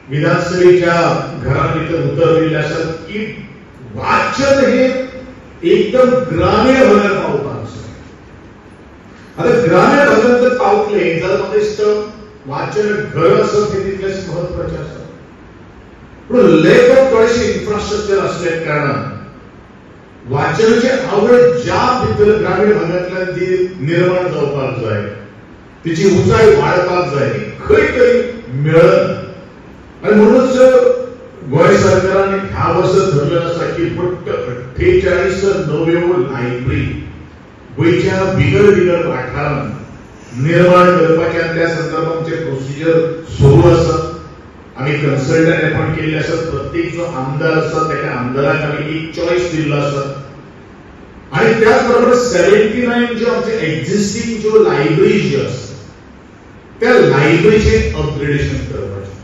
विधानसभेच्या घरां भितर उतर दिल्लें आसा की वाचन हे एकदम ग्रामीण भागात पावपाक जाय. आता ग्रामीण भागात जर पावतले जाल्यार म्हाका दिसता वाचन घर आसप हें तितलेंच म्हत्वाचें आसा. पूण लॅक ऑफ थोडेशें इन्फ्रास्ट्रक्चर आसल्या कारणान वाचनाची आवड ज्या भितर ग्रामीण भागांतल्यान जी निर्माण जावपाक जाय, तिची उंचाय वाडपाक जाय, ती खंय तरी मेळना. आनी म्हणूनच गोंय सरकारान ह्या वर्सा धरलें आसा की फक्त 48 नव्यो लायब्ररी गोंयच्या विंगड विंगड वाठारांत निर्माण करपाचे आनी त्या संदर्भात आमचे प्रोसिजर सुरू आसा. आमी कन्सल्टंट अपॉयंट केल्ले आसात. प्रत्येक जो आमदार आसा ताका आमदाराक आमी एक चॉयस दिल्लो आसा. आनी त्याच बरोबर 79 ज्यो आमचे एक्झिस्टींग ज्यो लायब्ररी ज्यो आसा त्या लायब्ररीचें अपग्रेडेशन करपाचें.